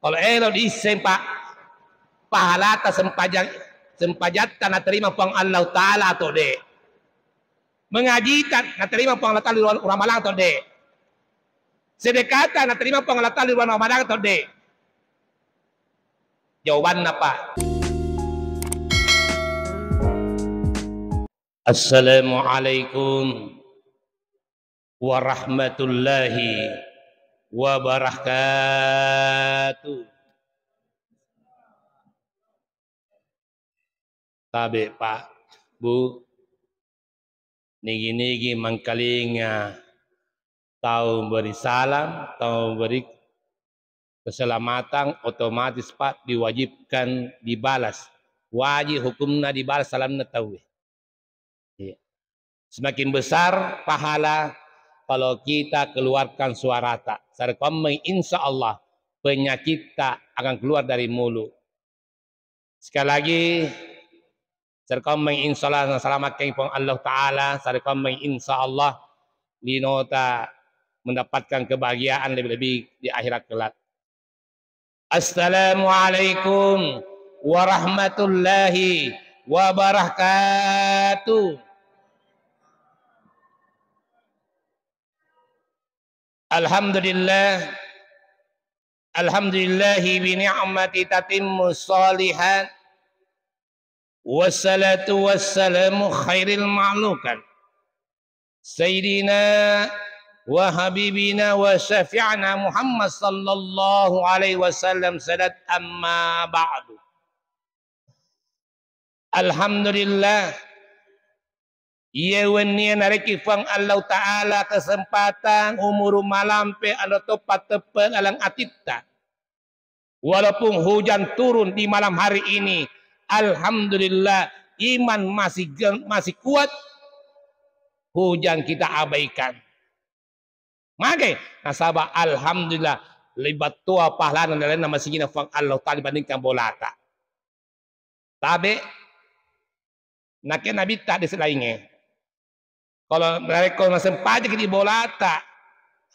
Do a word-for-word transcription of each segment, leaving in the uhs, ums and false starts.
Kalau elo diisseng, Pak, pahalata sempajang, sempajatta naterima Puang Allah Ta'ala atau de'? Mengajita naterima Puang Allah Ta'ala di bulan Ramalang atau de'? Sedekata naterima Puang Allah Ta'ala di bulan Ramalang atau de'? Jawabanna, Pak. Assalamualaikum warahmatullahi wabarakatuh. Tabe, Pak, Bu, nigi-nigi mangkalinga tau beri salam, tau beri keselamatan, otomatis, Pak, diwajibkan dibalas. Wajib hukumna dibalas salamna tauwe. Iya. Semakin besar pahala kalau kita keluarkan suarata. Sarekkuammeng, insya Allah penyakitta akan keluar dari mulut. Sekali lagi, sarekkuammeng, insya Allah, nasalamakeng Puang Allah Ta'ala, sarekkuammeng, insya Allah, linota mendapatkan kebahagiaan lebih-lebih di akhirat kelak. Assalamualaikum warahmatullahi wabarakatuh. Alhamdulillah. Alhamdulillahi bi ni'mati tatimmu shalihat. Wassalatu wassalamu khairil makhlukat. Sayyidina wa habibina wa syafi'na Muhammad sallallahu alaihi wasallam sadat, amma ba'du. Alhamdulillah. Iye wennie narekki Fuang Allahu Ta'ala kesempatan umuru malampe anro toppa teppe laleng atitta. Walaupun hujan turun di malam hari ini, alhamdulillah, iman masih gen-, masih kuat, hujan kita abaikan. Mage, nasaba alhamdulillah, lebih battoa pahalana lalenna masigina Fuang Allahu Ta'ala dibandingkan bolata. Tabe, nakke Nabitta di selainge. Kalau narekko masempajang di bolata,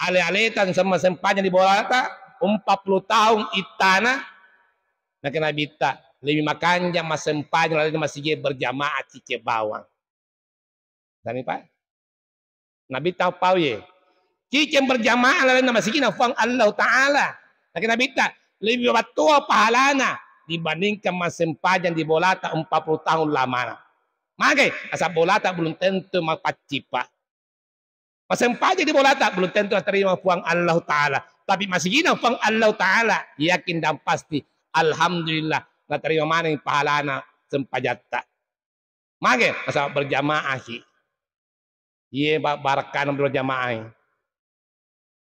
ale-aleta masempajang di bolata, empat puluh tahun ittana, nakke Nabitta, lebih makanjang masempajang lalenna masigi berjamaah ciceng bawang. Sami, Pak? Nabitta pau ye. Ciceng berjamaah lalenna masigina Fuang Allahu Ta'ala. Nakke Nabitta, lebih battoa pahalana dibandingkan masempajang di bolata empat puluh tahun lamana. Mage, asal bolata belum tentu mapaccing, Pak. Masempajang di bolata belum tentu diterima Fuang Allahu Ta'ala. Tapi masigina Fuang Allahu Ta'ala, yakin dan pasti, alhamdulillah, naterima maneng pahalana sempajatta. Mage, nasaba berjamaah ki. Iye, ba-, barakkana berjamaah.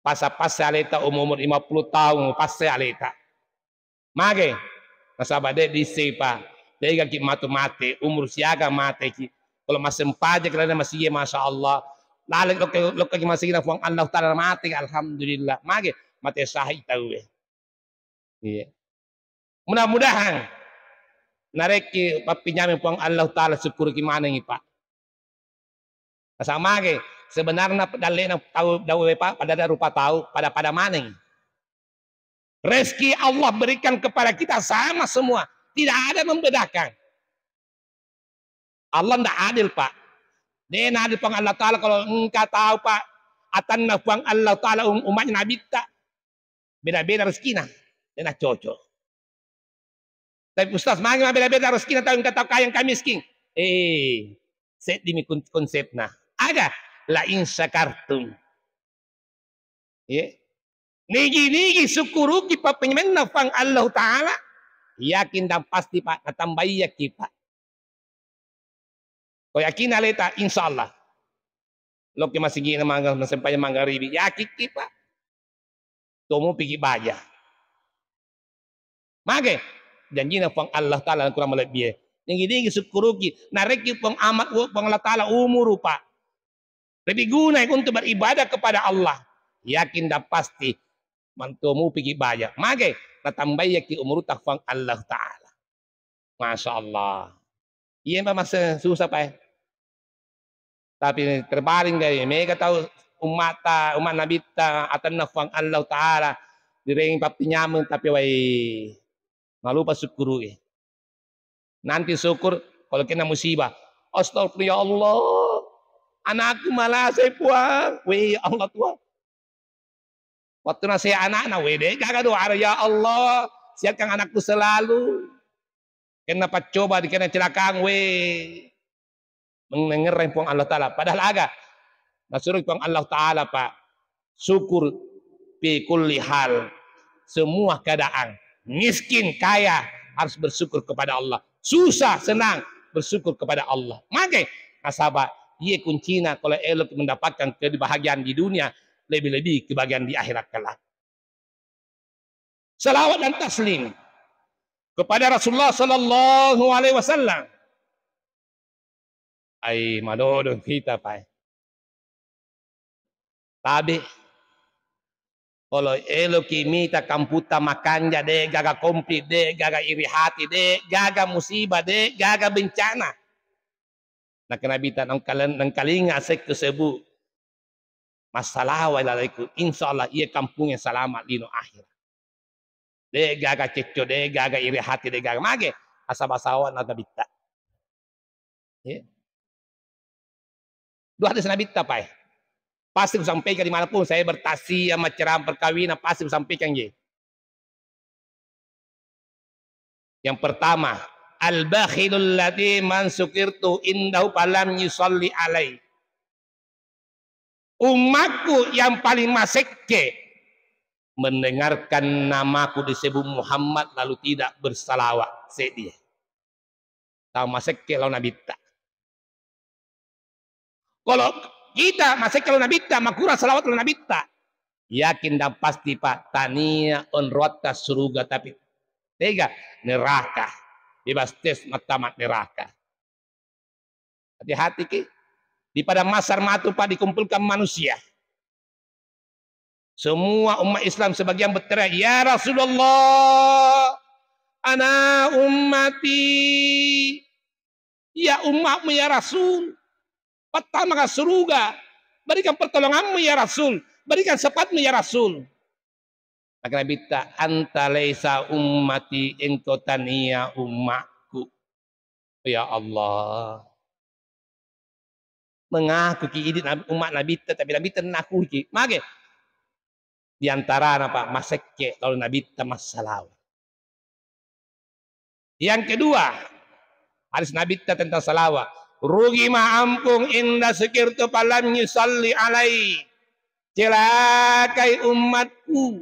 Pasa-pasa aleta umur lima puluh tahun, pasa aleta. Mage, nasaba de' diisseng, Pak. Degaki matu mate, umur siaga mate ki. Kalau masempajang ki lalenna masigi, masya Allah. Laleng lokka-, lokkaki masigina Fuang Allahu Ta'ala mate, alhamdulillah. Mage, mate syahid tauwe. Iya. Mudah-mudahan narekki pappinjami Puang Allahu Ta'ala, sukkuruki manengi, Pak. Nasaba mage, sebenarna dallena tau, dawe, Pak, pada ada rupa tau, pada-pada manengi. Rezeki Allah berikan kepada kita sama semua, tidak ada membedakan. Allah ndak adil, Pak. De' na adil Puang Allah Ta'ala kalau engka tau, Pak, atanna Puang Allah Ta'ala um-, umatnya Nabitta, beda-beda rezekina, de' na cocok. Tapi Ustaz, magi mabeda-beda rezekina tau engka tau kaya, engka miskin? Eh, seddimi kun-, konsepna. Aga? La in syakartum. Ye. Nigi-nigi sukkuruki pappenyamenna Puang Allahu Ta'ala, yakin dan pasti, Pak, natambaiyaki, Pak. Ko yakin aleta, insya Allah. Loki masigina mangga, masempajang manggaribi, yakikki, Pak. Tomupiki baja. Mage, janjina Puang Allah Ta'ala kurang malebbie. Nigi-nigi sukkuruki, narekki Puang Amat, Puang Allah Ta'ala umuru, Pak. Lebih guna untuk beribadah kepada Allah. Yakin dan pasti mantomupiki baja. Mage, natambaiyaki umurutta Fuang Allah Ta'ala. Masya Allah. Iya, Pak, masa susah, Pak, eh. Tapi terbaring, guys, mega tau ummata, umat Nabitta, atanna Fuang Allah Ta'ala. Rirengi pappinyameng tapi wai malupa sukkuru'i. Nanti syukur kalau kena musibah. Astagfirullah ya Allah. Anakku malasai Puang. Weh ya Allah Tuhan. Waktu nasé anakna, weh, dé gaga doa, ya Allah, siapkan anakku selalu. Kena paccoba, dikena celakaan, weh. Mengerreng Puang Allah Ta'ala. Padahal aga? Nasuro Puang Allah Ta'ala, Pak. Syukur fi kulli hal. Semua keadaan. Miskin, kaya, harus bersyukur kepada Allah. Susah, senang, bersyukur kepada Allah. Mage, nasaba, iye kuncina kalau elok mendapatkan kebahagiaan di dunia, lebih-lebih kebahagiaan di akhirat kelak. Salawat dan taslim kepada Rasulullah sallallahu alaihi wasallam. Ai, madodong kita, Pak. Tabe. Kalau eloki mita kamputta makanja, de gaga komplit, de gaga iri hati, de gaga musibah, de gaga bencana. Nakenabita nengkalen-, nengkalinga sekku sebu massalawa lalaiku, insya Allah iya kampungnge salama lino akhirat. De gaga cecco, de gaga iri hati, de gaga mage, asaba-sawa na Nabitta. Ya. Dua hadis Nabitta, Pak. Pasti kusampaikan dimanapun saya bertaksiah, macam perkawinan, pasti kusampaikan, ya. Yang pertama, al-bakhilul ladzi man sukirtu indahu falam yusalli alai. Umatku yang paling masekke mendengarkan namaku disebut Muhammad lalu tidak bersalawat. Sedih. Tau masekke lao Nabitta. Kalau kita masekke lao Nabitta, makurang salawat lao Nabitta, yakin dan pasti, Pak, tania onrotta suruga, tapi tega neraka. Bebas tes matamat neraka. Hati-hati ki. Di padang mahsyar matu, Pak, dikumpulkan manusia. Semua umat Islam sebagian berteriak, "Ya Rasulullah, ana ummati." Ya umatmu ya Rasul. Pertama ke surga. Berikan pertolonganmu ya Rasul. Berikan syafaatmu ya Rasul. Maka Nabitta, "Anta laisa ummati, engkau tania umatku." Ya Allah. Mengaku ki idi Nabi, umat Nabitta, tapi Nabitta nakui ki. Mage? Di antarana, Pak, masekke lalu Nabitta massalawa. Yang kedua, hadis Nabitta tentang salawat. Rugi ma ampung inda sukirtu falam yusalli alai. Celakai umatku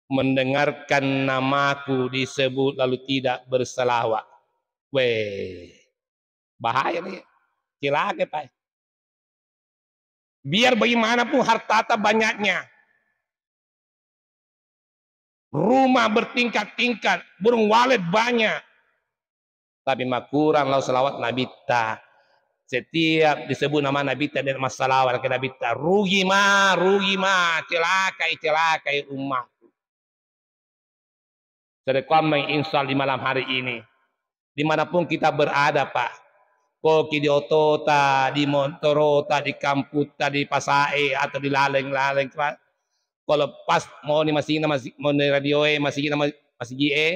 mendengarkan namaku disebut lalu tidak bersalawat. Weh, bahaya nih. Cilaka, Pak. Biar bagaimanapun hartata banyaknya, rumah bertingkat-tingkat, burung walet banyak, tapi makurang lao salawat Nabitta. Setiap disebut nama Nabitta, dia massalawat ke Nabitta, rugi ma, rugi ma, celakai, celakai umatku. Sedekuammeng insya Allah di malam hari ini. Dimanapun kita berada, Pak. Koki di otota, di montorota, di kamputta, di pasae, atau di laleng-laleng, Pak. Kalau pas moni masina, masi-, moni radioe, masina, ma-, masigi e,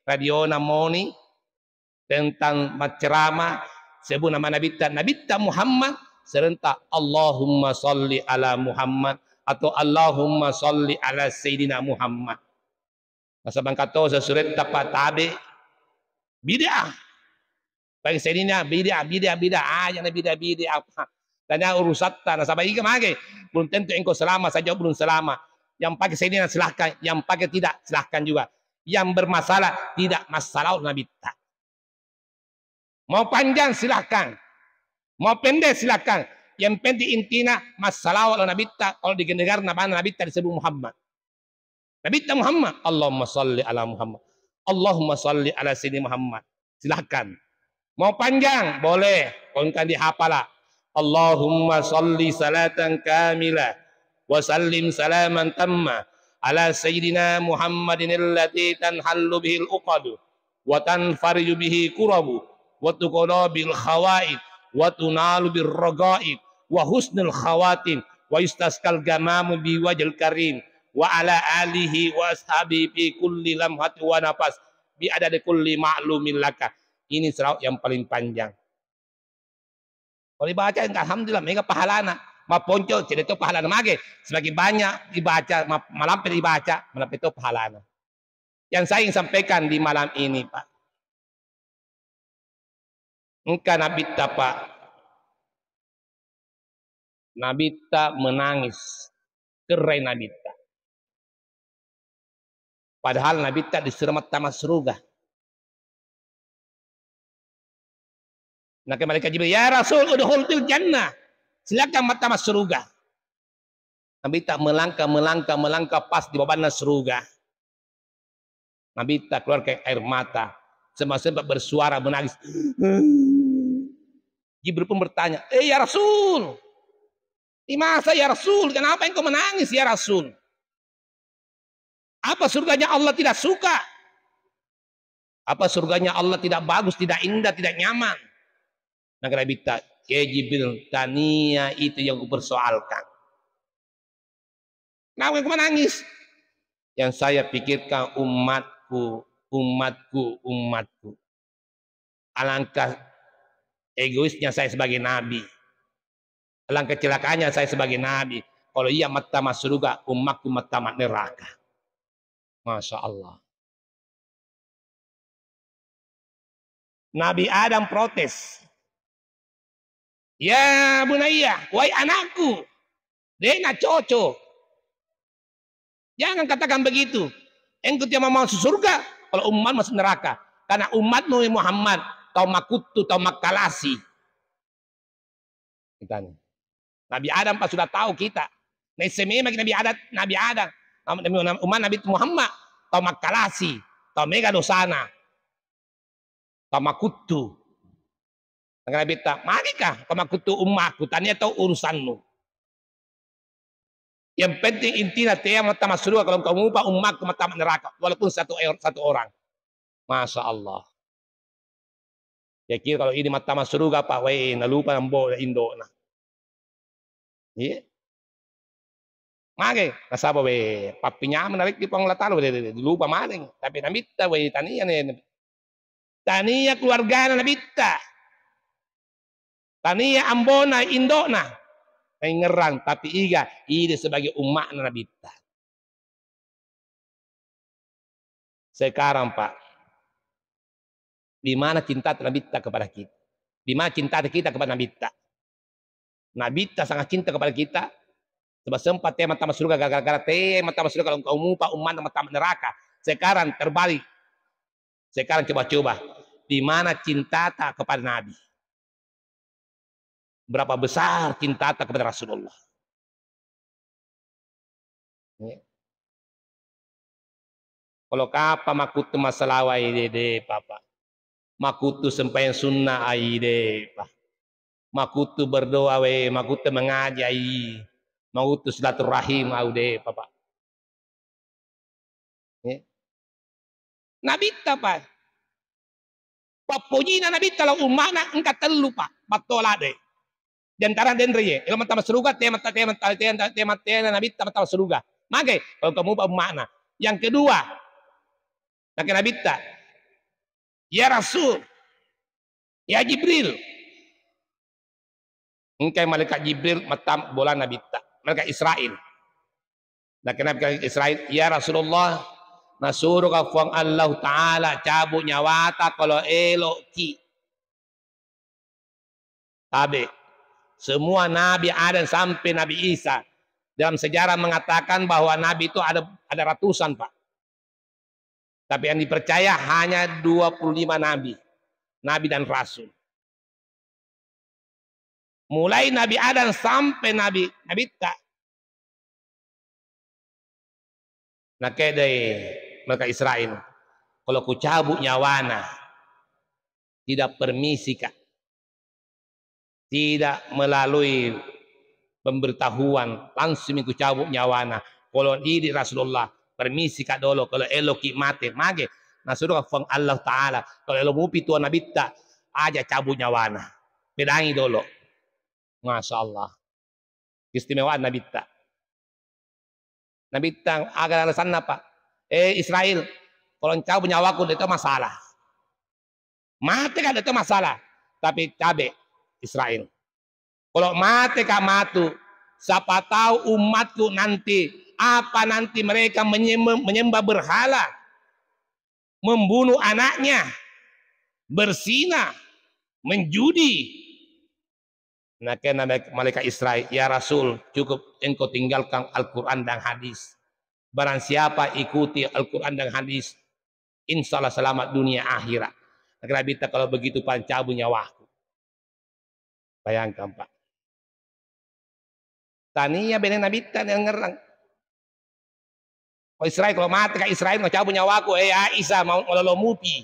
radiona moni, tentang maccerama, sebut nama Nabitta, Nabitta Muhammad, serenta Allahumma salli ala Muhammad atau Allahumma salli ala Sayyidina Muhammad. Nasaba engka to sesuretta pa tabe bid'ah. Paling Sayyidina bid'ah, bid'ah, bid'ah, aja na bid'ah, bid'ah apa. Tanya urusatta, nasaba iga mage, belum tentu engkau selama saja belum selama. Yang pakai Sayyidina silahkan, yang pakai tidak silahkan juga. Yang bermasalah tidak masalah Nabitta. Mau panjang silahkan, mau pendek silahkan. Yang penting intina massalawat lao Nabitta, kalau didengar nama Nabitta disebut Muhammad. Nabitta Muhammad, Allahumma salli ala Muhammad. Allahumma salli ala Sayyidina Muhammad. Silahkan. Mau panjang, boleh. Kalau engkau dihafala. Allahumma salli salatan kamilah wa sallim salaman tamma ala Sayyidina Muhammadin allati tanhallu bihil uqadu wa tanfariju bihi kurabu wa tuqada bil khawaid wa tunalu bir ragaib wa husnul khawatim wa yustaskal gamamu bi wajhil karim wa ala alihi wa ashabihi fi kulli lamhati wa nafas bi adadi kulli ma'lumin laka. Ini selawat yang paling panjang. Kalau dibaca, alhamdulillah, mega pahalana. Maponco, cedde to pahalana mage. Semakin banyak dibaca, ma-, malampe dibaca, malampe to pahalana. Yang saya ingin sampaikan di malam ini, Pak. Engka Nabitta, Pak. Nabitta menangis. Kerrai Nabitta. Padahal Nabitta disuruh mattama suruga. Nakke malaikat Jibril, "Ya Rasul, udkhul fil jannah." Silakan mattama suruga. Nabitta melangkah, melangkah, melangkah, pas di babanna suruga. Nabitta keluarkan air mata. Sempat-sempat bersuara menangis. Jibril pun bertanya, "Eh, ya Rasul, di masa ya Rasul, kenapa engkau menangis ya Rasul? Apa surganya Allah tidak suka? Apa surganya Allah tidak bagus, tidak indah, tidak nyaman?" Nakkeda Nabitta, "Ya Jibril, tania itu yang kupersoalkan." Kenapa engkau menangis? Yang saya pikirkan umatku, umatku, umatku. Alangkah egoisnya saya sebagai nabi. Alangkah celakanya saya sebagai nabi. Kalau iya mattama suruga, umatku mattama neraka. Masya Allah. Nabi Adam protes. "Ya bunayya, wahai anakku, de'na cocok. Jangan katakan begitu. Engkau tiap mau masuk surga, kalau umat masuk neraka. Karena umatmu Muhammad, tau makuttu, tau makkalasi." Kita nih. Nabi Adam pas sudah tahu kita. Naisseng memang Nabi Adam, Nabi Adam. Nabi, umat Nabi Muhammad, tau makkalasi, tau mega dosana, tau makuttu. Nabitta, "Magika tau makuttu ummakku, tania tau urusanmu. Yang penting intina tea mattama surga, kalau engkau mupa ummakku mattama neraka, walaupun satu, satu orang." Masya Allah. Ya kira kalau ini mattama suruga, Pak, wae, nalupa nambo indo'na. Iya. Mage, nasaba we, pappinyameng narekki Puang Allah Taala, we, dilupa maneng. Tapi Nabitta, we, tania ne, tania keluargana Nabitta. Tania ambona, indo'na. Naingerang, tapi iga, ide sebagai umma'na Nabitta. Sekarang, Pak, di mana cinta Nabitta kepada kita? Di mana cinta kita kepada Nabitta? Nabitta sangat cinta kepada kita. Sebab sempat tea mattama surga, gara-gara tea mattama surga, kalau engkau mupa umma'na mattama neraka. Sekarang terbalik. Sekarang coba-coba, di mana cintata kepada Nabi? Berapa besar cintata kepada Rasulullah? Ya. Kalau kapa makuttu massalawa, ide, de, Bapak. Makuttu sempayang sunnah, ai, de, Pak. Makuttu berdoa, we, makuttu mengaji, ai. Makuttu silaturahim, au, de, Bapak. Ya. Nabitta, Pak. Pappojina Nabitta lao umma'na engka tellu, Pak, battoa ladde. Di antara denre ye, elo mattama suruga, tema, tema, tema, tema, tema Nabitta mattama suruga. Mage, kalau kamu umma'na. Yang kedua, nakke Nabitta, "Ya Rasul, ya Jibril." Engkai malaikat Jibril mattama bola Nabitta, malaikat Israil. Nakke Nabi Israil, "Ya Rasulullah, nasuruka Fuang Allah Ta'ala cabut nyawata kalau eloki." Tabe. Semua Nabi Adam sampai Nabi Isa. Dalam sejarah mengatakan bahwa Nabi itu ada, ada ratusan, Pak. Tapi yang dipercaya hanya dua puluh lima nabi, nabi dan rasul. Mulai Nabi Adam sampai Nabi, Nabitta. Nakedai mereka Israel, kalau kucabut nyawana, tidak permisi, Kak. Tidak melalui pemberitahuan, langsung kucabut nyawana. Kalau idi Rasulullah, permisi ka dolo, kalau eloki mate, mage. Nasuruh Fuang Allah Ta'ala, kalau elo mupi tua Nabitta, aja cabut nyawana. Pedangi dolo. Masya Allah. Keistimewaan Nabitta. Nabitta aga alasanna, Pak? Eh, Israel, kalau ncabut nyawaku, de' to masalah. Mate ka, de' to masalah. Tapi cabe Israel. Kalau mate ka matu, siapa tahu umatku nanti, apa nanti mereka menyembah, menyembah berhala, membunuh anaknya, berzina, menjudi. Nakena malaikat Israel, "Ya Rasul, cukup engkau tinggalkan Al-Quran dan hadis. Barang siapa ikuti Al-Quran dan hadis, insya Allah selamat dunia akhirat." Nakena Nabitta, "Kalau begitu, pancabu nyawaku." Bayangkan, Pak. Tania bene Nabitta nengngerang. Oh, Israel, kalau mate ka Israel, macabu nyawaku, eh, Aisyah, mau malolo mupi.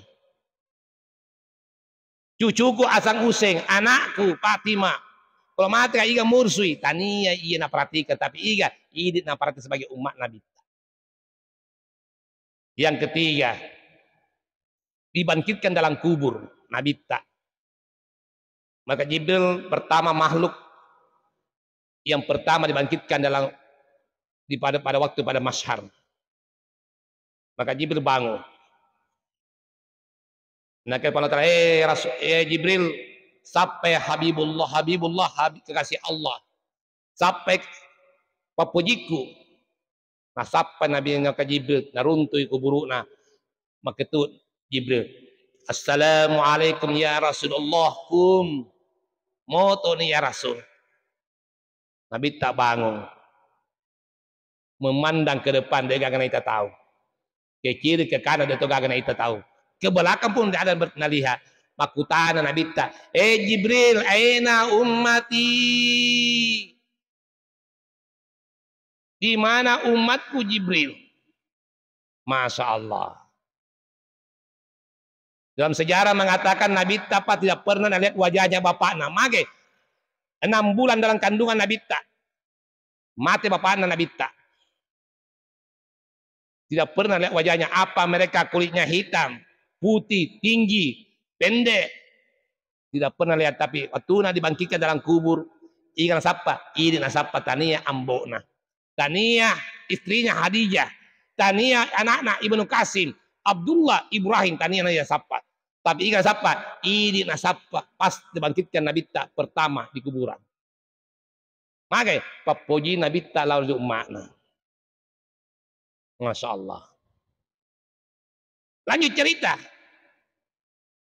Cucuku Hasan Hussein, anakku Fatimah. Kalau mate ka iga mursui, tania iya naperhatikan, tapi iga idi naperhatikan sebagai umat Nabitta. Yang ketiga, dibangkitkan dalam kubur Nabitta. Maka Jibril pertama makhluk yang pertama dibangkitkan dalam di pada, pada waktu pada mahsyar. Maka Jibril bangun. Nakena Allah Ta'ala, "Eh, Rasul, eh, Jibril, sappai Habibullah, Habibullah, Habib kekasih Allah. Sappai pappojikku." Nasappa Nabi Nabi Jibril, naruntui kuburu'na. Makketu Jibril, "Assalamualaikum ya Rasulullah." Kum. Motoni ya Rasul. Nabitta bangung. Memandang ke depan, de' gaga naita tau. Ke kiri, ke kanan, de' to gaga naita tau. Ke belakang pun tidak ada ber-, nalihat. Makkutana Nabitta, "Eh, Jibril, aina ummati?" Di mana umatku, Jibril? Masya Allah. Dalam sejarah mengatakan Nabitta, Pak, tidak pernah nalihat wajahnya bapakna. Mage, enam bulan dalam kandungan Nabitta. Mate bapakna Nabitta. Tidak pernah lihat wajahnya. Apa mereka kulitnya hitam, putih, tinggi, pendek? Tidak pernah lihat. Tapi waktuna dibangkitkan dalam kubur, iga nasappa? Idi nasappa, tania ambo'na. Tania istrinya Khadijah. Tania anakna Ibnu Qasim, Abdullah, Ibrahim, tania nasappa. Tapi iga nasappa? Idi nasappa. Pas dibangkitkan Nabitta pertama di kuburan. Mage, pappoji Nabitta lao ri umma'na. Masya Allah. Lanjut cerita.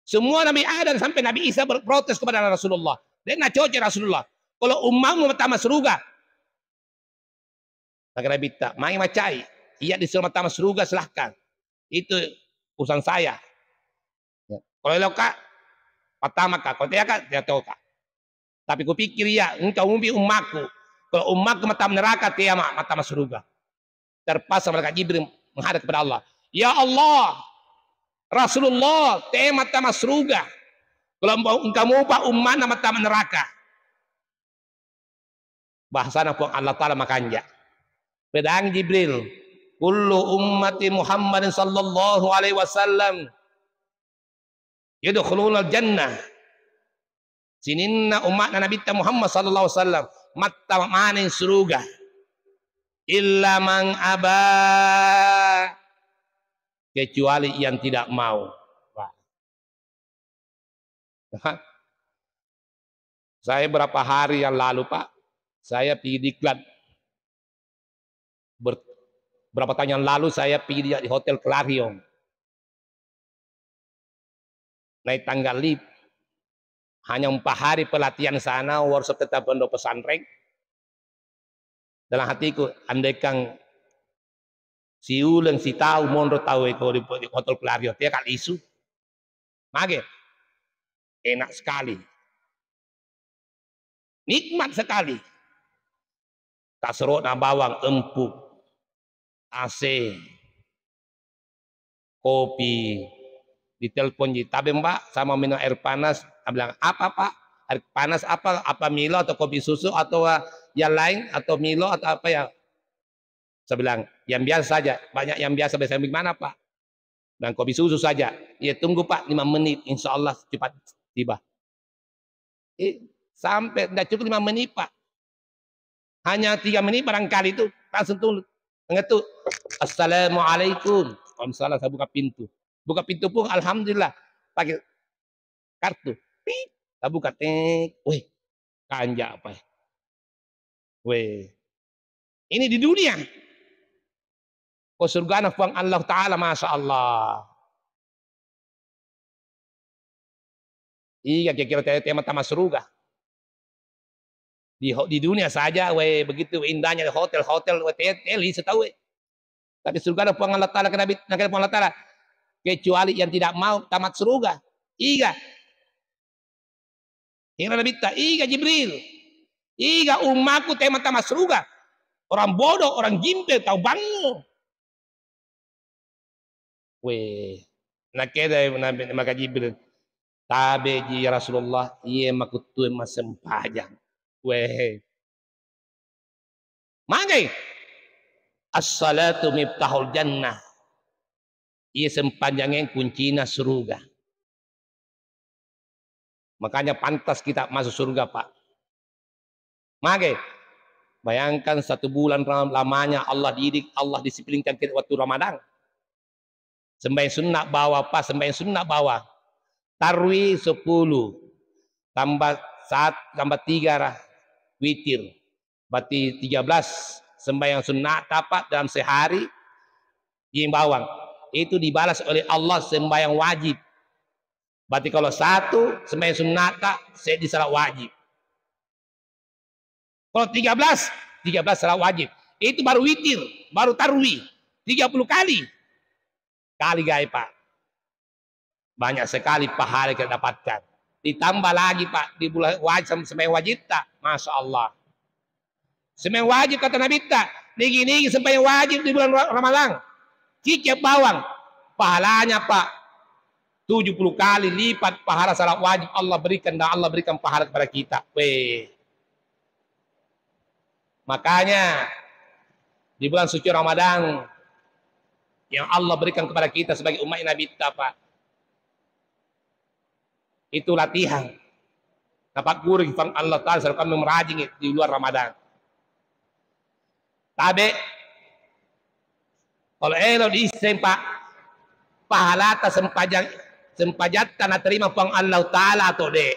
Semua Nabi Adam sampai Nabi Isa berprotes kepada Rasulullah. De' nacocok Rasulullah. Kalau umma'mu mattama suruga. Maka Nabitta, "Mai macai. Iya disuruh mattama suruga, silahkan. Itu urusan saya. Ya. Kalau eloka, mattama ka. Kalau tidak ka, tidak tahu ka." Tapi kupikir, iya, engka mupi ummakku. Kalau ummakku mattama neraka, tea ma-, mattama suruga. Terpaksa malaikat Jibril menghadap kepada Allah. Ya Allah, Rasulullah, tea mattama suruga. Kalau engka mupa ummana mattama neraka. Bahasana Puang Allah Ta'ala makanja. Pedang Jibril, "Kullu ummati Muhammadin sallallahu alaihi wasallam yadkhulunal jannah." Sininna umma'na Nabitta Muhammad sallallahu alaihi wasallam mattama maneng suruga. Illa man aba, kecuali yang tidak mau. Wah. Saya berapa hari yang lalu, Pak, saya pergi diklat. Ber-, berapa tahun yang lalu saya pergi di, di Hotel Clarion. Naik tangga lift. Hanya empat hari pelatihan sana, workshop tentang pondok pesantren. Dalam hatiku, andaikan siuleng sitau monro tau eko di, di Hotel Clarion, tea ka lisu. Mage, enak sekali. Nikmat sekali. Kasro'na bawang, empuk, A C, kopi. Ditelepon ji, "Tabe, Mbak, saya mau minum air panas." Saya bilang, "Apa, Pak? Air panas apa? Apa Milo atau kopi susu atau, uh, yang lain atau Milo atau apa ya?" Saya bilang, "Yang biasa saja." "Banyak yang biasa, biasa gimana, Pak?" Dan kopi susu saja. "Iya, tunggu, Pak, lima menit, insya Allah cepat tiba." Eh, sampai tidak cukup lima menit, Pak. Hanya tiga menit barangkali itu langsung turun. Engka tu, "Assalamualaikum." Waalaikumsalam, saya buka pintu. Buka pintu pun, alhamdulillah. Pakai kartu. Pip, saya buka, tek. Weh, kanja apa ya? Weh. Ini di dunia. Ko surgana Puang Allah Ta'ala, Masya Allah. Iga kira-kira te-, tema tama suruga? Di ho-, di dunia saja, we, begitu indahnya hotel-hotel, we, te-, teli setahu, we. Tapi surga ada Puang Allah Ta'ala, kena bit-, nakena Puang Allah Ta'ala, kecuali yang tidak mau tamat surga. Iga. Ira Nabitta, "Iga Jibril? Iga ummaku tema tama suruga? Orang bodoh, orang gimpel, tau bango." Weh, nakeda Nabi maka Jibril, "Tabe ji ya Rasulullah, iye makuttue masempajang." Weh. Magai? As-salatu miftahul jannah. Iye sempajangnge kuncina suruga. Makanya pantas kita masuk surga, Pak. Mage, bayangkan satu bulan ram-, lamanya Allah didik, Allah disiplinkan kita waktu Ramadan. Sembahyang sunnah bawa, Pak, sembahyang sunnah bawa. Tarwi sepuluh, tambah sat-, tambah tiga ra-, witir. Berarti tiga belas sembahyang sunnah tapak dalam sehari, imbawang. Itu dibalas oleh Allah sembahyang wajib. Berarti kalau satu sembahyang sunnata, seddi salat wajib. Kalau tiga belas, tiga belas salat wajib. Itu baru witir, baru tarwi. Tiga puluh kali. Kali gai, Pak. Banyak sekali pahala kita dapatkan. Ditambah lagi, Pak, di bulan wajib, sembahyang wajibta. Masya Allah. Sembahyang wajib kata Nabitta, nigi-nigi sembahyang wajib di bulan Ra-, Ramadan. Cicip bawang. Pahalanya, Pak, tujuh puluh kali lipat pahala salat wajib Allah berikan, dan Allah berikan pahala kepada kita. Weh. Makanya di bulan suci Ramadan yang Allah berikan kepada kita sebagai umat Nabitta, Pak, itu latihan. Napagguru Puang Allah Ta'ala selalu kami merajing di luar Ramadan. Tabe, kalau elo diisseng, Pak, pahalata sempajang, sempajatta naterima Puang Allah Ta'ala atau de'?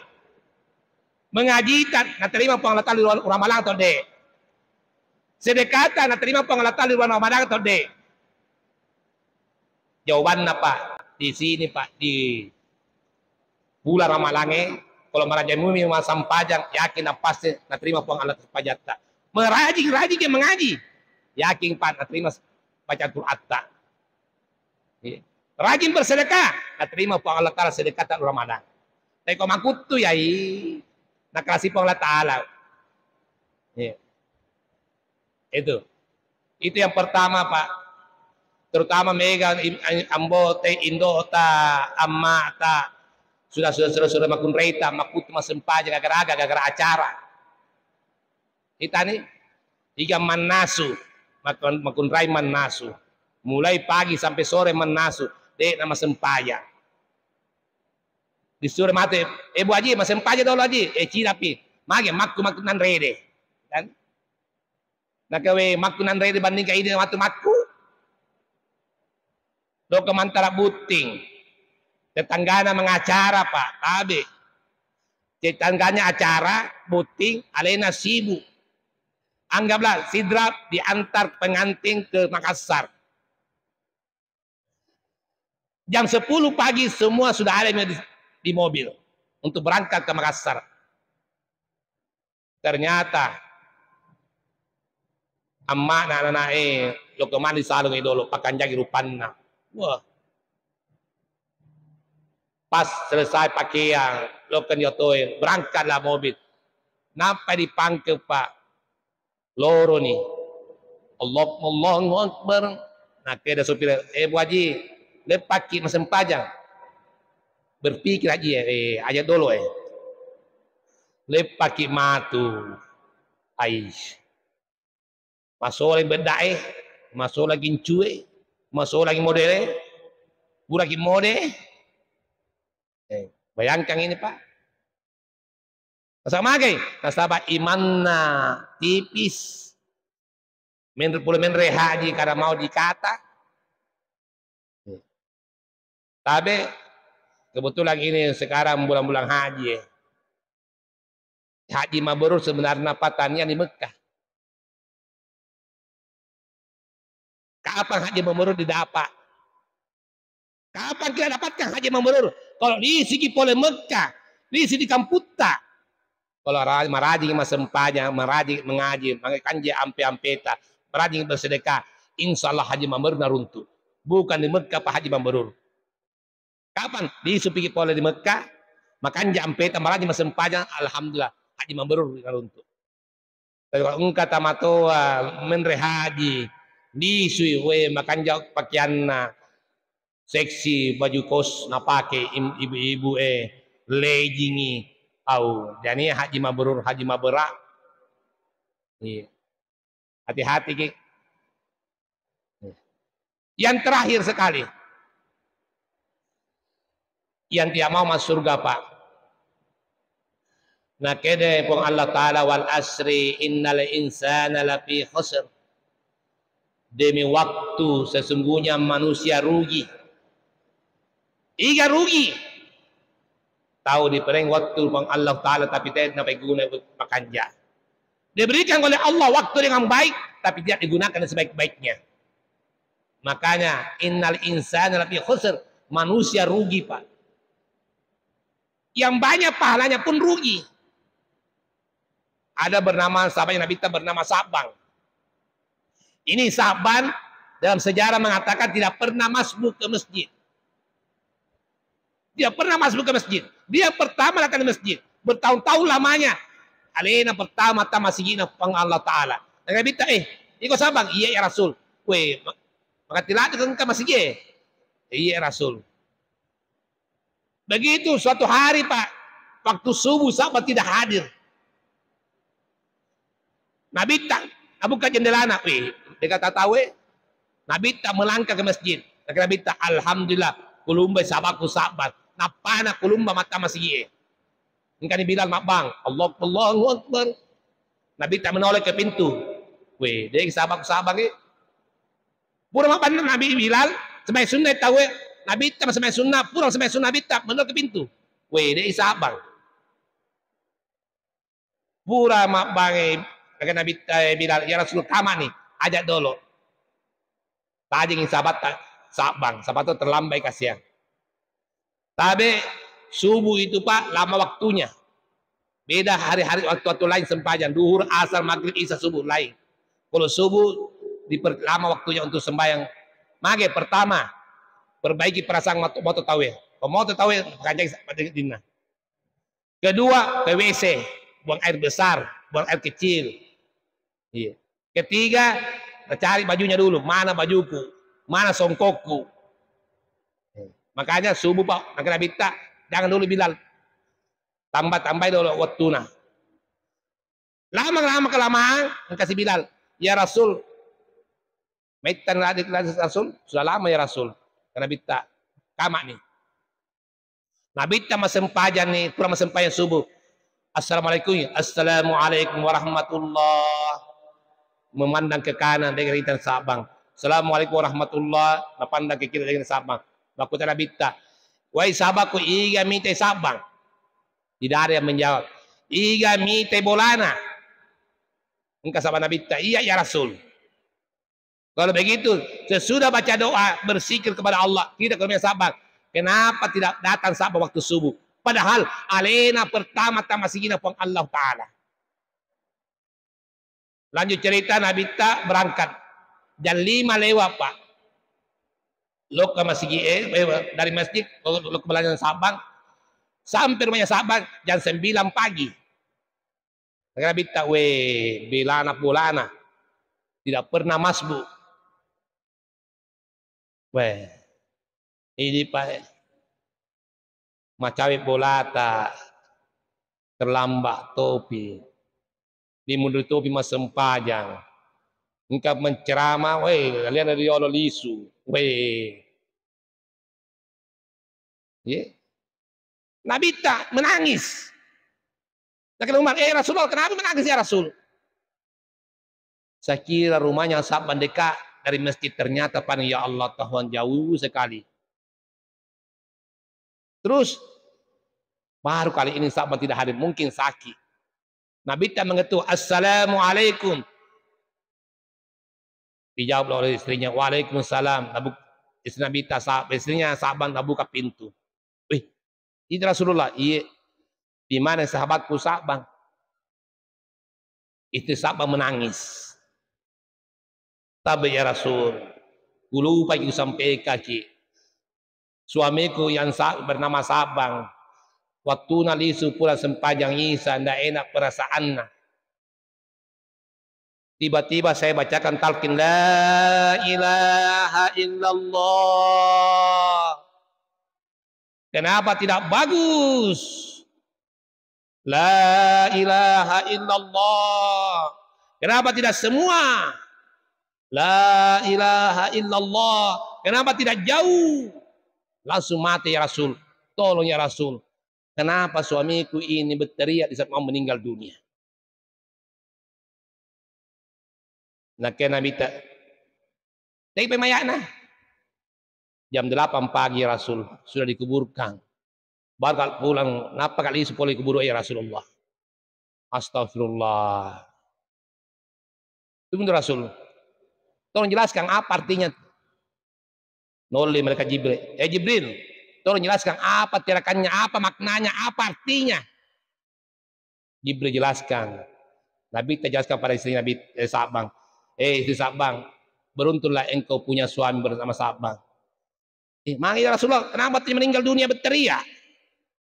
Mengajita naterima Puang Allah Ta'ala di luar Ramadan atau de'? Sedekata naterima Puang Allah Ta'ala di luar Ramadan atau de'? Jawabanna, Pak, di sini, Pak, di bulan Ramalangnge, kalau merajamumi massempajang, yakin pasti naterima Puang Allah sempajatta. Merajing-rajing ke mengaji, yakin, Pak, naterima baca Qur'atta. Iya. Rajin bersedekah, naterima Puang Allah Ta'ala sedekah tak Ramadan. Tapi kok makuttu yai, nakalasi Puang Allah Ta'ala. Iya. Itu. Itu yang pertama, Pak. Terutama mega im-, am-, ambote, indota, ammata, sudah, sudah, sudah, sudah makunraita, makuttu massempajang, gara-gara, gara-gara acara. Itani, iga mannasu, makun-, makunrai mannasu. Mulai pagi sampai sore mannasu, de' na massempajang. Disuro matu, "Eh, Bu Haji, massempajang dolo, Haji." "Eh, cilapi." "Mage makku, makku nanrede." Kan? Nakawe makku nanrede bandingkan ide matu makku. Doka mantara butting. Tetanggana mengacara, Pak, tabe. Tetangganya acara, butting, alena sibuk. Anggaplah Sidrap diantar pengantin ke Makassar. Jam sepuluh pagi semua sudah ada di, di mobil untuk berangkat ke Makassar. Ternyata amma'na anak-anak e lokka mani salung e dolo, pakanjaki rupanna. Wah. Pas selesai pakaian, lokka ni otoe, berangkatlah mobil. Nampai di pangke, Pak. Loroni. Allah, Allahu Akbar. Nakkeda sopir, "Eh, Bu Haji, leppakki massempajang." Berpikir Haji, eh, aja dolo, eh. Leppakki matu. Aish. Masola bedda'e, masola gincue, masola modele, puraki mode. Eh, bayangkan ini, Pak. Nasaba magai? Nasaba imanna tipis. Menre-, pole menre haji kada mau dikata. Tabe, kebetulan ini sekarang bulan-bulan haji, eh. Haji mabrur sebenarnya patania di Mekah. Kapan haji mabrur didapat? Kapan kita dapatkan haji mabrur? Kalau lisiki pole Mekah, lisi di kamputta. Kalau ra-, marajing massempajang, marajing mengaji, makanja ampe-ampeta, marajing bersedekah, insya Allah haji mabrur naruntu. Bukan di Mekah pa haji mabrur. Kapan? Lisupiki pole di Mekah, makanja ampeta, marajing massempajang, alhamdulillah, haji mabrur naruntu. Tapi kalau engka tamatoa menre haji, lisui, we, makanja pakeanna, seksi, baju kos napake im-, ibu-ibu, eh, lejingi, au, jani haji mabrur, haji mabera. Iya. Hati-hati ki. Yang terakhir sekali. Yang tidak mau masuk surga, Pak. Nakede Puang Allah Ta'ala, "Wal asri innal insana lafi khusr." Demi waktu, sesungguhnya manusia rugi. Iga rugi? Tau dipereng waktu Puang Allah Ta'ala, tapi tidak napeguna makanja. Diberikan oleh Allah waktu dengan baik, tapi tidak digunakan sebaik-baiknya. Makanya, innal insana lafi khusr, manusia rugi, Pak. Yang banyak pahalanya pun rugi. Ada bernama, sahabatnya Nabi ta bernama Sa'ban. Ini Sa'ban dalam sejarah mengatakan tidak pernah masbuk ke masjid. Dia pernah masuk ke masjid. Dia pertama datang di masjid. Bertahun-tahun lamanya. Alena pertama tama sigina Puang Allah Ta'ala. Nabi ta, "Eh, iko Sa'ban?" "Iya, ya Rasul." "Weh, ma-, makatiladde engka masigi e?" "Iya, ya Rasul." Begitu suatu hari, Pak, waktu subuh Sa'ban tidak hadir. Nabitta, nabuka jendelana, weh, dega tatawe. Nabitta melangkah ke masjid. Kata Nabitta, "Alhamdulillah, kulumbai sahabatku Sa'ban." Nappana kulumba mata masigi e. Engkani Bilal mabbang, "Allah, Allahu Akbar." Nabitta menoleh ke pintu. Weh, dek sahabatku Sa'ban e. Pura mabbang Nabi Bilal, sembahyang sunna tau e. Nabitta sembahyang sunna, pura sembahyang sunna Nabitta menoleh ke pintu. Weh, dek Sa'ban. Pura mabbangi, kata Nabi, eh, Bilal, "Ya Rasul, kamani, ajak dolo." Tajengi sahabatta, Sa'ban, sahabatta terlambat kasihan. Tabe subuh itu, Pak, lama waktunya. Beda hari-hari, waktu-waktu lain sempajang, duhur, asar, maghrib, isya, subuh lain. Kalau subuh diperlama waktunya untuk sembahyang. Mage pertama, perbaiki perasaan moto, moto tawe. Pemoto tawe, kancai dinna. Kedua, ke W C, buang air besar, buang air kecil. Iya. Ketiga, cari bajunya dulu, mana bajuku, mana songkokku. Makanya subuh, Pak, makanya Nabitta, jangan dulu Bilal. Tambah-tambahi dulu waktuna. Lama-lama kelamaan, engkasi Bilal, "Ya Rasul, maittani ladde-, ladde Rasul, sudah lama ya Rasul." Kata Nabitta, "Kamani." Nabitta massempajang ni, pura massempajang subuh. "Assalamualaikum." "Assalamualaikum warahmatullah." Memandang ke kanan, dega ritana Sa'ban. "Assalamualaikum warahmatullah." Napandang ke kiri, dega ritana Sa'ban. Makkutana Nabitta, "Wai sahabatku, iga mitai Sa'ban?" Tidak ada yang menjawab. "Iga mitai bolana?" Engka sahabat Nabitta, "Iya, ya Rasul." Kalau begitu, sesudah baca doa, berzikir kepada Allah, tidak ke rumah Sa'ban. Kenapa tidak datang Sa'ban waktu subuh? Padahal alena pertama tama sigina Puang Allah Ta'ala. Lanjut cerita, Nabitta berangkat. Jam lima lewat, Pak. Lokka masigi e, eh, dari masjid, lokka belanja Sa'ban. Sampai rumahnya Sa'ban jam sembilan pagi. Nabitta, "Weh, belana bolana. Tidak pernah masbuk." Weh, ini, Pak, eh. Macawe bolata, terlambat topi. Dimunduri topi massempajang. Engka menceramah, weh, liana riolo lisu. Weh. Ye. Nabitta menangis. Nakkeda Umar, "Eh, Rasulullah, kenapa menangis, ya Rasul?" Saya kira rumahnya Sa'ban dekat dari masjid, ternyata paling, ya Allah, Tuhan, jauh sekali. Terus baru kali ini Sa'ban tidak hadir, mungkin sakit. Nabitta mengetuk, "Assalamualaikum." Dijawab oleh istrinya, "Waalaikumsalam." Nabu-, istri Nabitta, Sa-, istrinya Sa'ban nabuka pintu. "Wih, itu Rasulullah?" "Iya." "Di mana sahabatku Sa'ban?" Istri Sa'ban menangis. "Tabe ya Rasul, kulupai kusampaikaki. Suamiku yang Sa-, bernama Sa'ban, wattuna lisu pulang sempajang Isa, ndak enak perasaanna. Tiba-tiba saya bacakan talqin, 'La ilaha illallah.' Kenapa tidak bagus? La ilaha illallah. Kenapa tidak semua? La ilaha illallah. Kenapa tidak jauh?" "Langsung mati, ya Rasul. Tolong, ya Rasul. Kenapa suamiku ini berteriak di saat mau meninggal dunia?" Nakke Nabitta, "Tei pe maya'na?" "Jam delapan pagi, Rasul, sudah dikuburkan. Baru ka pulang, nappa ka lisu pole kuburu, ya Rasulullah." "Astagfirullah." Itu betul, Rasul. "Tolong jelaskan apa artinya." Nolli malaikat Jibril, "Eh, Jibril, tolong jelaskan apa tirakannya, apa maknanya, apa artinya." Jibril jelaskan. Nabitta jelaskan pada istri Nabi, eh, Sa'ban. "Eh, istri Sa'ban, beruntunglah engkau punya suami bernama Sa'ban." "Eh, magi ya Rasulullah, kenapa dia meninggal dunia berteriak?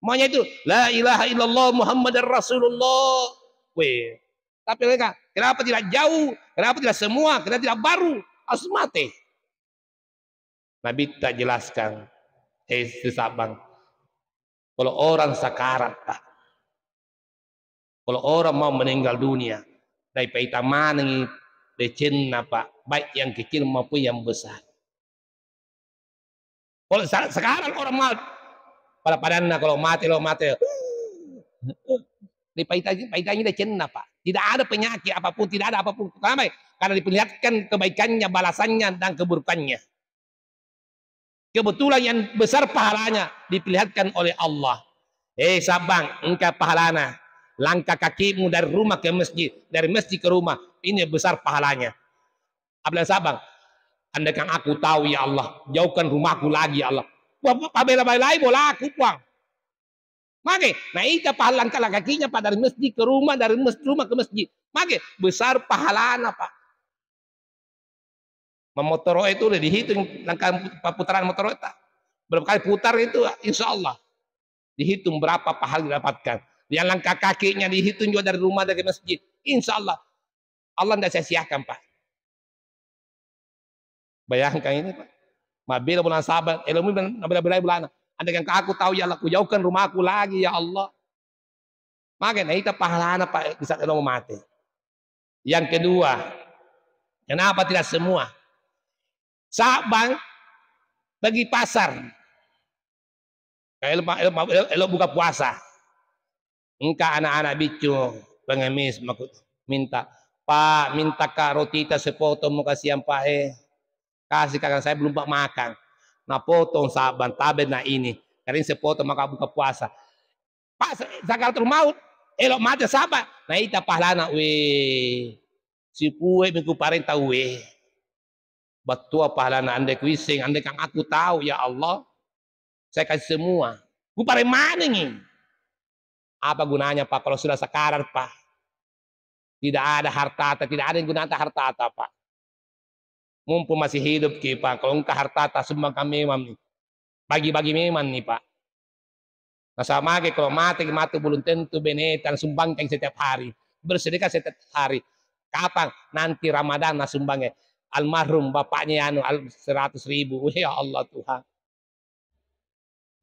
Maunya itu, 'La ilaha illallah Muhammadar Rasulullah.'" Weh, tapi mereka, kenapa tidak jauh? Kenapa tidak semua? Kenapa tidak baru? Harus mati. Nabitta jelaskan, eh, istri Sa'ban, kalau orang sakarat, Pak, kalau orang mau meninggal dunia, daipaita manengi decenna, Pak, baik yang kecil maupun yang besar. Kalau sa-, sekarang orang mau, pada-padanna kalau mati, lo mati, dipaitangi, paitangi decenna, Pak. Tidak ada penyakit apapun, tidak ada apapun. Kenapa? Karena diperlihatkan kebaikannya, balasannya, dan keburukannya. Kebetulan yang besar pahalanya diperlihatkan oleh Allah. "Eh, Sa'ban, engka pahalana. Langkah kakimu dari rumah ke masjid, dari masjid ke rumah, ini besar pahalanya." Abdullah Sa'ban, "Andaikan aku tahu, ya Allah, jauhkan rumahku lagi, ya Allah." Wah, pabela-belai bolaku, Puang. Mage, naita pahala langkah kakinya, Pak, dari masjid ke rumah, dari mes-, rumah ke masjid. Mage, besar pahalana, Pak. Memotoro itu udah dihitung langkah putaran motoro ta. Berapa kali putar itu, insya Allah. Dihitung berapa pahala didapatkan. Yang langkah kakinya dihitung juga dari rumah dari masjid. Insya Allah. Allah ndak sia-siakan, Pak. Bayangkan ini, Pak. Mabela bulan Saban, elomu mabela-belai bulan. Andaikan aku tahu, ya Allah, ku jauhkan rumahku lagi, ya Allah. Maka naita pahalana, Pak, di saat elo mate. Yang kedua, kenapa tidak semua? Saban pergi pasar. Elo, elo, elo, elo buka puasa. Engka anak-anak biccu pengemis maku-, minta, "Pak, minta ka rotita sepotong mo kasihan, Pak, eh. Kasih, kakak saya belum, Pak, makan." Napotong Saban, tabe na ini. Kering sepotong maka buka puasa. Pas sakaratul maut, elo mate Saban, naita pahalana, weh, sipue mi kuparenta, weh. Bettua pahalana, andai kuisseng, andaikan aku tahu, ya Allah, saya kasih semua. Kupareng manengi. Apa gunanya, Pak, kalau sudah sakarat, Pak? Tidak ada hartata, tidak ada yang gunata hartata, Pak. Mumpung masih hidup ki, Pak, kalau engka hartata, sumbangkan memang ni. Bagi-bagi memang ni, Pak. Nasaba mage kalau mate, mate belum tentu beneta sumbangkan setiap hari. Bersedekah setiap hari. Kapan? Nanti Ramadan nasumbangnya. Almarhum bapaknya anu, al-, seratus ribu. Ya Allah Tuhan.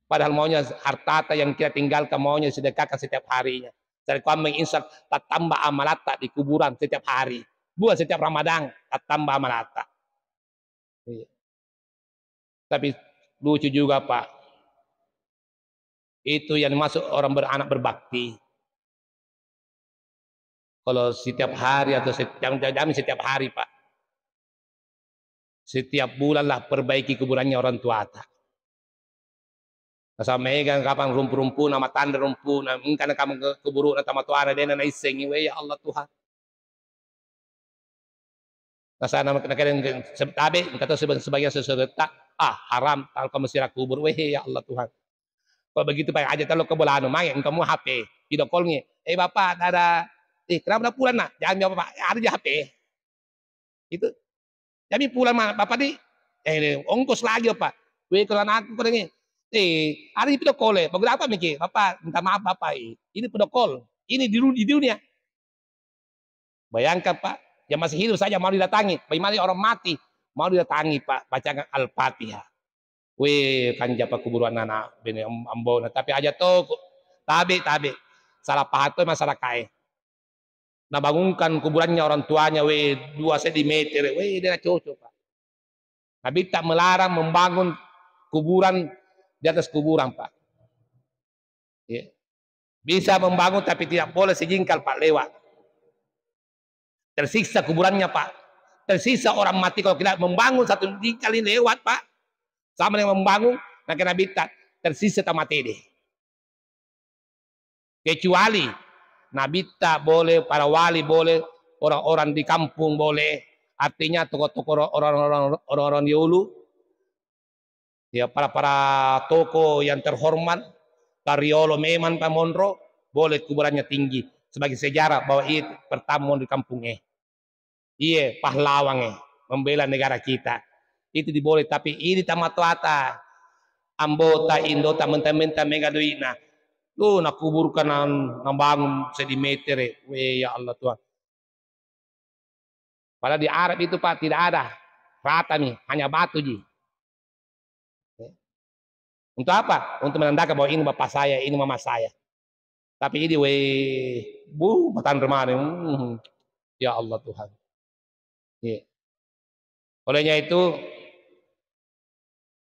Padahal maunya hartata yang kita tinggalkan maunya sedekahkan setiap harinya. Cari kuammeng, insya Allah tattamba amalatta di kuburan setiap hari. Bukan setiap Ramadan, tattamba amalatta. Iya. Tapi lucu juga, Pak. Itu yang dimaksud orang beranak berbakti. Kalau setiap hari atau setiap, jam, jam, setiap hari, Pak. Setiap bulanlah perbaiki kuburannya orang tuata. Nasaba mega kapang rumpu-rumpuna, matanre rumpuna, engkana kameng ke kuburu'na tomatoana, de'na naissengi, we ya Allah Tuhan. Nasaba na-, nakadang se-, tabe, engka to seba-, sebagian seseoretta, ah, haram, kalau kamu ziarah kubur, we ya Allah Tuhan. Kalau begitu, Pak, aja talo ke bolanu, mange, engka mu H P, video call ngi, "Eh, Bapak, ada, eh, kenapa udah pulang, Nak?" Jangan jawab, Pak, ada di H P. Itu. Jami pulang ma-, Bapak di, eh, ongkos lagi, Pak. Weh, kalau anakku kau dengi, eh, ada di video call, eh. Bagus apa, Miki? Bapak, minta maaf, Bapak, eh. Ini video call. Ini di, du-, di dunia. Bayangkan, Pak, yang masih hidup saja mau didatangi. Bagaimana orang mati mau didatangi, Pak? Bacakan Al-Fatihah. Weh, kanja pakkuburuanna ana' bene am-, ambona. Tapi aja to, tabe, tabe. Salah paham to masyarakat, eh. Nabangunkan kuburannya orang tuanya, we, dua sentimeter, we, dia cocok, Pak. Nabitta melarang membangun kuburan di atas kuburan, Pak. Ya. Bisa membangun, tapi tidak boleh sejengkal, Pak, lewat. Tersiksa kuburannya, Pak. Tersiksa orang mati kalau kita membangun satu jengkal ini lewat, Pak. Sama dengan membangun, nah, kena Nabitta, tersiksa tamate deh. Kecuali Nabitta boleh, para wali boleh, orang-orang di kampung boleh. Artinya tokoh-tokoh, orang-orang, orang-orang riolo, ya, para-para tokoh yang terhormat, ka riolo memang, Pak, monro, boleh kuburannya tinggi sebagai sejarah bahwa ia pertama monro di kampung, eh. Iye, pahlawangnge, membela negara kita. Itu diboleh, tapi ini tomatoata, ambota, indota, mentang-mentang mega duitna. Lu, nakuburkan, na-, nabangun sentimeter, we, ya Allah Tuhan. Padahal di Arab itu, Pak, tidak ada. Rata nih, hanya batu ji. Untuk apa? Untuk menandakan bahwa ini bapak saya, ini mama saya. Tapi ini, weh, bu, matan remane. Hmm. Ya Allah Tuhan. Iya. Olehnya itu,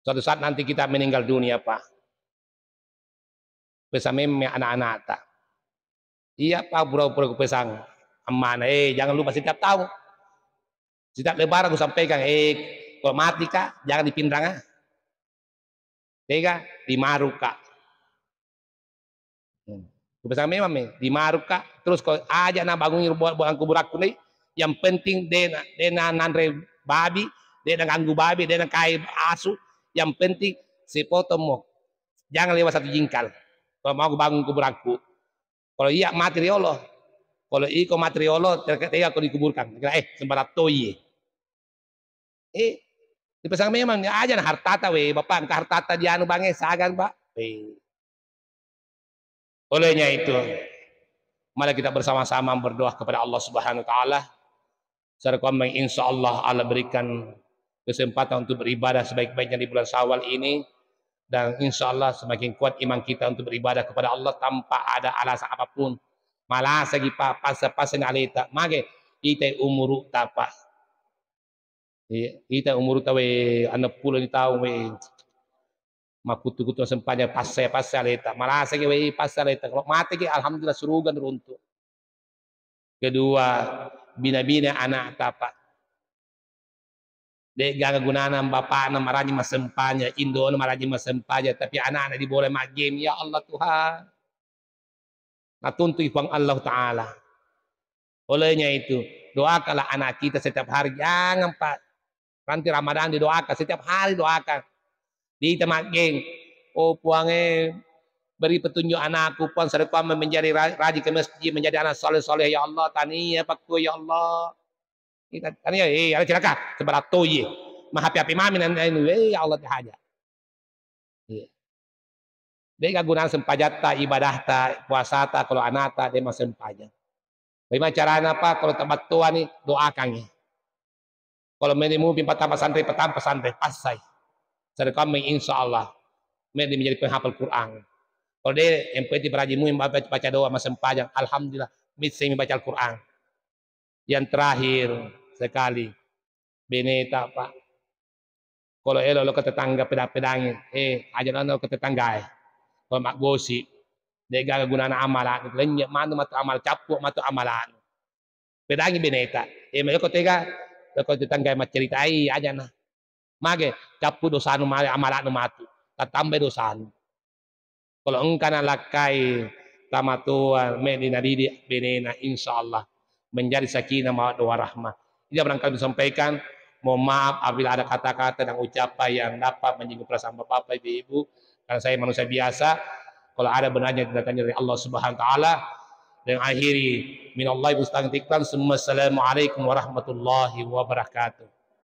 suatu saat nanti kita meninggal dunia, Pak. Pesan memme anak-anakta. Iya, Pak, pura-pura kupesang ammana, eh, jangan lupa setiap tahun. Setiap lebaran kusampaikan, eh, kalau mati, Kak, jangan dipinrang, ah. Tega, dimaru, Kak. Hmm. Kupesang memang, me, dimaru, Kak. Terus ko aja na bangungi buat, buat kuburakku nih, yang penting dena, dena nanre babi, dena ganggu babi, dena kai asu, yang penting sepotong mo. Jangan lewat satu jengkal. Kalau mau bangun kuburakku. Kalau iya mati riolo. Kalau iko mati riolo, tega, tega ko dikuburkan. Kira, eh, sembarang toi. Eh, dipesang memang, ya aja na hartata, we, Bapak, engka hartata dianu bange, sagan, Pak. Eh. Olehnya itu, mari kita bersama-sama berdoa kepada Allah Subhanahu wa Ta'ala. Sarekkuammeng, insya Allah, Allah berikan kesempatan untuk beribadah sebaik-baiknya di bulan Syawal ini. Dan insya Allah semakin kuat iman kita untuk beribadah kepada Allah tanpa ada alasan apapun. Malasagi, Pak, pasa-pasani aleta. Mage, itai umurutta, Pak. Iya, ita umurutta, we, enneng pulo ni taung, we. Makkuttu-kuttu sempajang, passai-passai aleta. Malasaki, we, passai aleta. Kalau mateki, alhamdulillah, suruga nuruntu. Kedua, bina-bina anakta, Pak. De'gaga gunana bapakna maraji massempajang, indona maraji massempajang, tapi anakna dibola maggame. Ya Allah Tuhan. Natuntui Puang Allah Ta'ala. Olehnya itu, doakanlah anak kita setiap hari. Jangan, Pak. Nanti Ramadan didoakan, setiap hari doakan. Dita maggame. Oh, Puang, eh, beri petunjuk anakku, Puang, sarekkuammeng menjadi ra-, rajin ke masjid, menjadi anak soleh-soleh, ya Allah. Tania pakku, ya Allah. Kita tania, eh, ada cilaka, sebelah toye. Mahapi-hapi mami nan, eh, ya Allah, haja. Iya. De'ga gunana sempajatta, ibadahta, puasata, kalau anakta de' massempajang. Bagaimana carana, Pak? Kalau tabattoani, doakangi. Kalau meni mupi patang pesantren, patang pesantren, passai. Sarekkuammeng, insya Allah, meni menjadi penghafal Quran. Kalau de', yang penting rajin mupi baca, baca doa, massempajang, alhamdulillah, misseng mi baca Al-Quran. Yang terakhir sekali, beneta, Pak. Kalau elo lo ke tetangga peda-pedangi, eh, aja lo ke tetangga, eh. Kalau maggosi, de'gaga gunana amala, lenye manu matu amal, cappu matu amala. Pedangi beneta. Eh, meko tega, meko tetangga macceritai aja na. Mage, cappu dosanu male, amalaknu matu. Tatambai dosanu. Kalau engka nalakkai tamatoa, me dinadidi benena, insya Allah menjadi sakinah mawaddah warahmah. Ini yang barangkali disampaikan. Mohon maaf apabila ada kata-kata dan ucapan yang dapat menyinggung perasaan bapak-bapak, ibu-ibu, karena saya manusia biasa. Kalau ada benarnya, kita tanya dari Allah Subhanahu wa Ta'ala. Dan akhiri, minallahi musta'an tiklan, summa assalamualaikum warahmatullahi wabarakatuh.